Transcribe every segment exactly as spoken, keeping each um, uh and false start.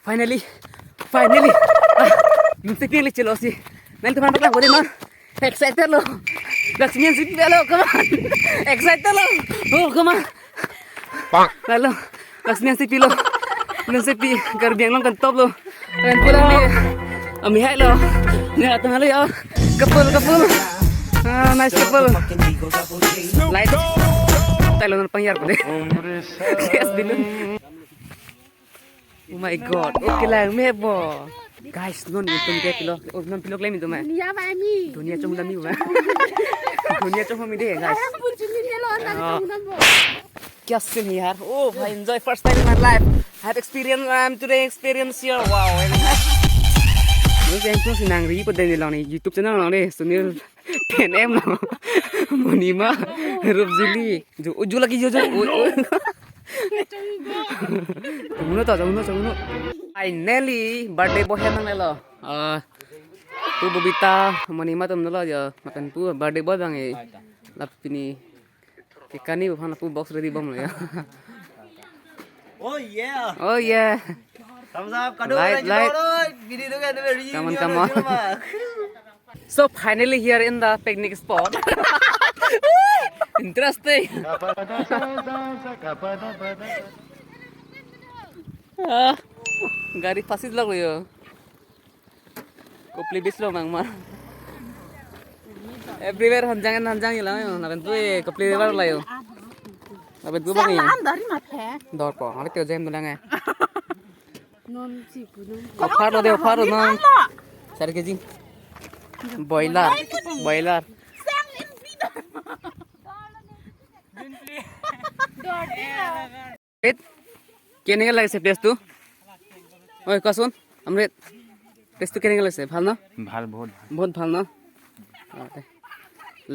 Finally, finally. Ah, nung sepi le chelo si. Nang teman pakai boleh mah. Excited lo. Laksmi Hansepi lo, come on. Excited lo. Oh, come on. Lalu, Laksmi Hansepi lo. Hansepi, Karbi Anglong kan top lo. Kan pulang ni. Ami hai lo. Ni atang lo ya. Couple, couple. Ah, nice couple. Light. Tayo na pang yar ko de. Yes, bilun. Oh my God. Okay lang, me bo. Guys, non itum ke pilo. Oh, non pilo klem itum eh. Dunia ba mi. Dunia chong dami ba. Dunia chong mi de, guys. Ayang pun chini de lo, tadi Ah. Chong dam bo. Kya scene hai yaar. Oh, I enjoy first time in my life. I have experience, I'm today experience here. Wow. Nung jeng tu sinang ri pada ni long ni YouTube channel long ni Sunil Ten M lo. Monima, Rupjili. Jo, jo lagi jo jo. Ui, ui. Chongno ta, chongno, chongno. Finally, birthday boy hem nanglelo. Ah, pu Bobita, Monima atum dolo jo. Lapen pu birthday boy bang e. Lapen pini. Kekani bu phan lapu box ready bom lo ya. Oh yeah. Oh yeah. Thumbs up, kado Like, like, like. Video tu kan, tu Come on, video come on. Film ah. So finally here in the picnic spot. Interesting. Ah, gari phasis lok yo. Kopili beach lo mang ma. Everywhere hanjang and hanjang yo lang yo. Lapen tu eh, Kopili River la yo. Lapen tu bang yo. Dor po. Hari kyo jam lang eh. Non si pu non. Offer lo de, offer lo non. Sar keji. Boiler. Boiler. Amrit, কেনেকে লাগিছে প্লেচটো? ঐ, কোৱাচোন, অমৃত, প্লেচটো কেনেকে লাগিছে? ভাল ন? ভাল, বহুত ভাল। বহুত ভাল ন? অ, দে।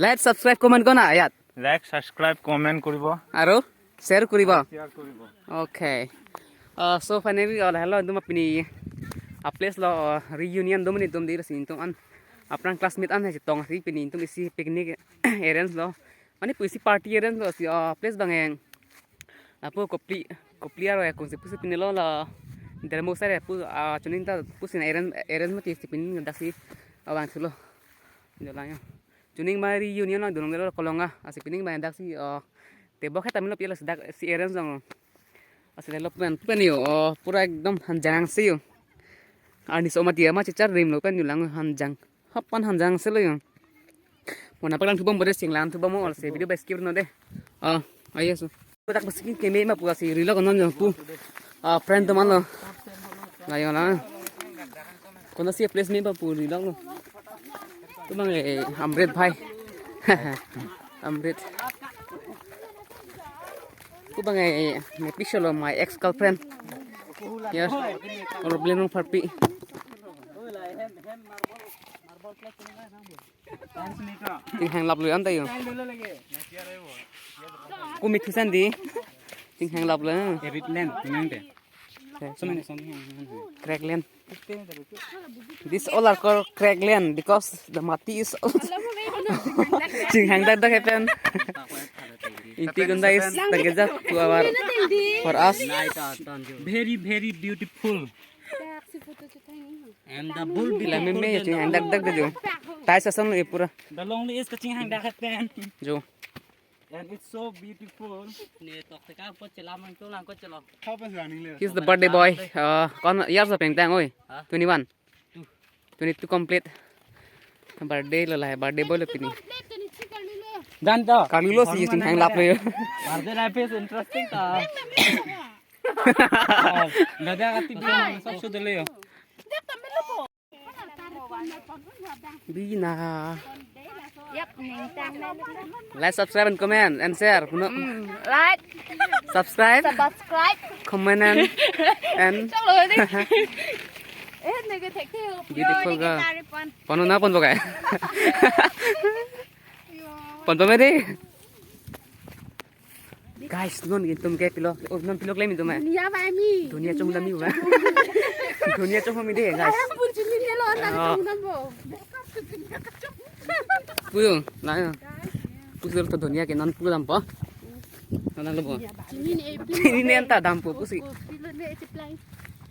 Like, subscribe, comment কৰা না ইয়াত। Like, subscribe, comment কৰিব। আৰু শ্বেয়াৰ কৰিব। Share কৰিব। Okay. Uh, so finally, uh, hello, itum apini a place lo, uh, reunion do mani itum diri si itum an aphrang classmate an hai chetong si pini itum isi picnic arrange lo. Mane pusi party arrange lo si, uh, place bang eh. Lapu Kopili, Kopili aro ya kunsi pusi pini lo la Dermo sar ya pu, ah, chuning ta pusi na arrange, arrange mati si pini dak si, ah, vangthulo. Jalan ya. Chuning mari reunion lang dunong delo kolonga, asi pini bang dak si, ah, tebok hai tamilo pila si dak si arrange lang. Asi delo pen, pen yo, oh, pura ekdom hanjang si yo. Arni so mati ama chichar rim lo pen yo lang hanjang. Hapan hanjang si lo yo. Mo na palang thubom bode singlang thubom mo, ol se video ba skip no de. Ah, ayo so. Dak besi keme ma pu asi rilo kono nyo pu. Ah, friend teman lo. Layo la. Kono si place me ba pu rilo lo. Tu bang eh, Amrit bhai. Amrit. Tu bang eh, me pisho lo my ex girlfriend. Yes. Or blame no parpi. Chinghang lap lo an ta yo. Kumi thusan di. Chinghang lap lo. Erit len, tinang de. Okay. So many something. Crack len. This all are called crack len because the mati is old. Chinghang dak dak happen. Inti gunda is the gazette to our, for us. Very, very beautiful. And the bull Bila meme beautiful than chinghang dak dak jo. Tai sason lo pura. The lonely is catching hang dak happen. Jo. And it's so beautiful. Ne tok teka ko chela mang tu lang ko chelo. He's the birthday boy. Uh, kon years of pengtang oi? Huh? Twenty-one. Two. Twenty-two complete. Birthday lo la, birthday boy lo pini. Dan to. Kali lo si chinghang lap lo. Birthday life is interesting ta. Dada kati bi sab sudah le yo. Bina. Yap, neng tang na. Like, subscribe and comment and share. Puno. Hmm, like, Subscribe, subscribe, comment and, and chalo de. Eh, nega thek thek. Beautiful girl. Pano na pon pakai. Pon pakai deh. Guys, non itum ke pilo, oh, non pilo klem itum eh. Dunia ba mi. Dunia chong dami ba. Dunia chong mi deh, guys. Ayang pun chini de lo, tadi Ah. Chong dam bo. Puyo, na ya. Pusi to dunia ke non pu dam po. Non lo bo. Chini ne pu. Chini ne anta dam po pusi. Pilo ne chiplang.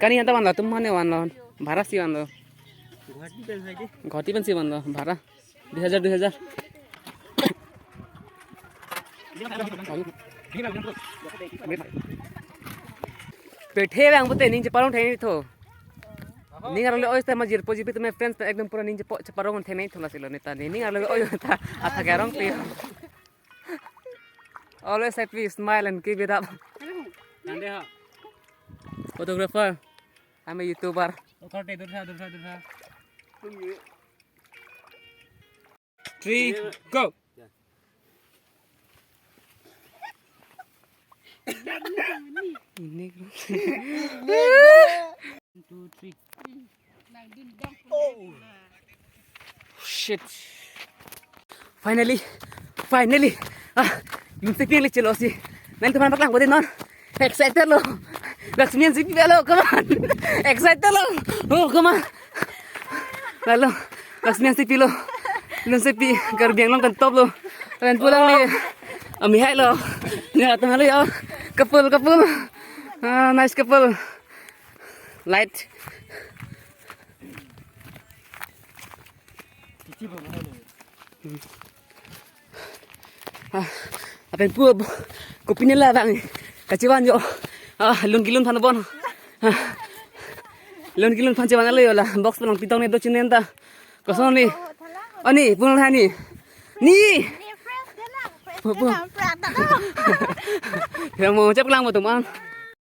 Kani anta vanlo, atum mane vanlo. Bhara si vanlo. Guwahati pensi vanlo, bhara. Dui hajar, dui hajar. Pirthe vang pute ning cheparong thek nangthu. Ning arlo oi sta ma jirpo jirpi atum, friends, ekdom pura ning chepo cheparong thek nangthu lasi lo neta. Ning arlo oi ta athak arong pi. Always happy, smile and keep it up. Nande ha. Photographer, I'm a YouTuber. Othor te dur tha, dur tha, dur tha. Three, go. Ini, bro. Two, three. Shit. Finally, finally. Ah, lun sepi le chelo si. Nangtum aphan paklang bodi non. Excited lo. Laksmi an sepi lo, come on. Excited lo. Oh, come on. Lalo, Laksmi an sepi lo. Lun sepi, Karbi Anglong kantop lo. Lapen pu alangli. Ami hai lo. Ni atang lo ya. Couple, couple. Ah, nice couple. Light. Ah, lapen pu, kopine la bang kachevan jo. Ah, lun kelun aphan bon. Ah, lun kelun aphan chevan lo yo la. Box palang pitong ne do chinen ta. Koson ni? Ani, punang hani. Ni. Ni fresh de na, fresh Pu, de pu. Na, fresh de na. Yang mau cep lang betul man.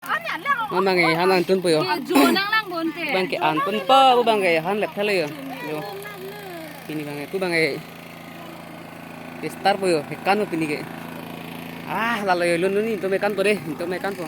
Ani, ani lang. Bang ke han antun po yo. Ke jo nang lang bonte. Bang ke antun po, bang ke han lep thale yo. Yo. Pini bang ke, pu bang ke. Star po yo, hekan po pini ke. Ah, lalo yo lun ni, to mekan po de, to mekan po.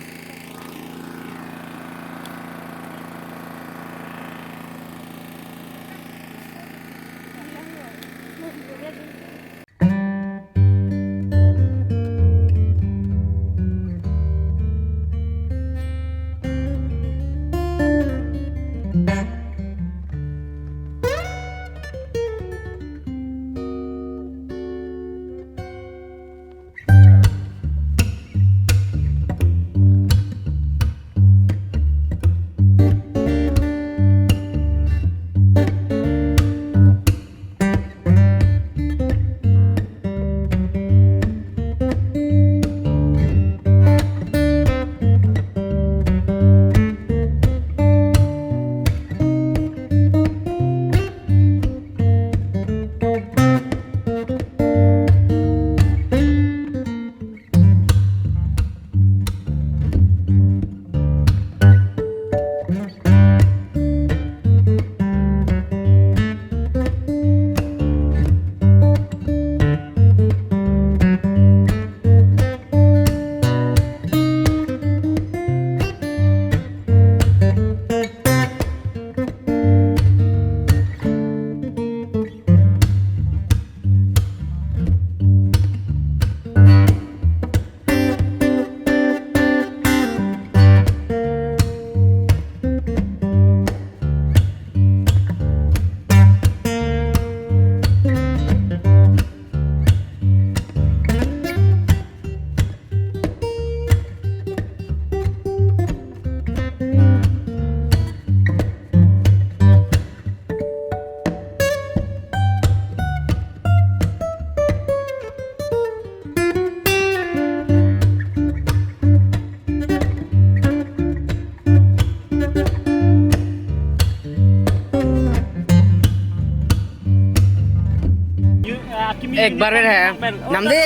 एक बार फिर है। नमदे।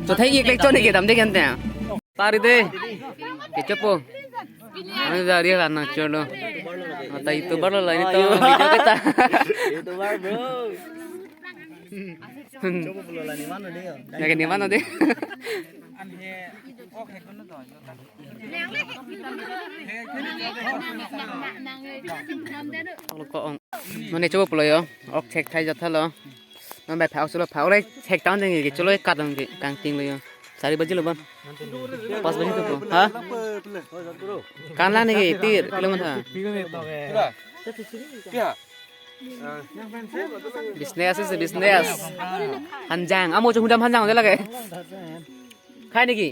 चौथाई एक लेक्चर नहीं के नमदे कहते हैं। Pari de. Kechopo. Ano dari la nang cholo. Ata YouTuber lo la ini to video kita. YouTuber, bro. Chopo pulo la ni mano de. Ya ke ni mano de. Ko ong. Mane chopo pulo yo. Ok thekthai jatha lo. Non bai phak cholo phak ore thek tang ding ke cholo kat dong ke kangting lo yo. Sari baji lo ban. Pas baji to po. Ha? Kan la ni ke tir kilo man ha. Business is a business. Hanjang, amo chung hudam hanjang de lage. Khai ni ke?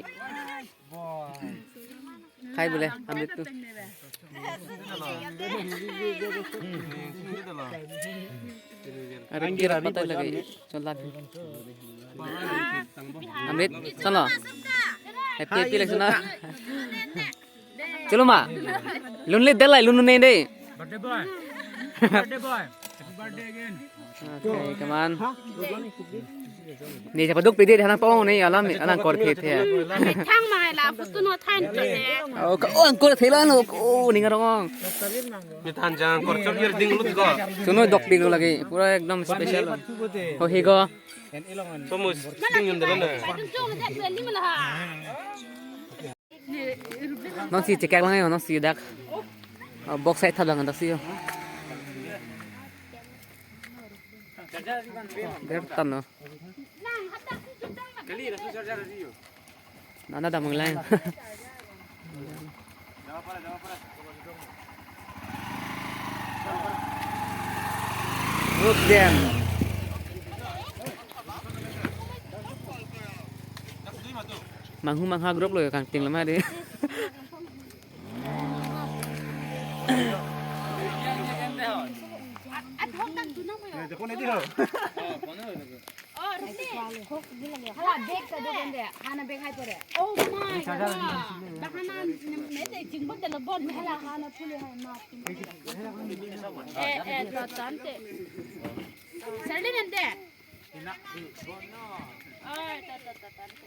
Khai bole, amrit tu. Are kira patai lage, chola. Amrit, chalo. Happy, happy election na. Chalo ma. Lun le delai, lun ne de. Birthday boy. Birthday boy. Happy birthday again. Okay, come on. Ni siapa duk pidi di hanang pong ni alam ni anang kor the the. Thang mai la photo no than to ne. Oh, ka, oh, ang kor the la no. Oh, ning arong. Mithan jang kor chok yer ding lut ko. Suno dok pik lagi. Pura ekdom special. Ho hi go. Somus ding yun de na. Non si chekak lang yo, non si dak. Ah, box side thap lang dak si yo. Ber tan no. Nana damung lang. Look them. Manghu mangha group lo yo kangting lama de. Hala bag ta do kan de, hana bag hai pore. Oh my God. Bahana mete jingbak de lo bon hala hana pule hai ma. Eh, eh, ta tante. Sarli nande. Oh, ta, ta, ta, tante.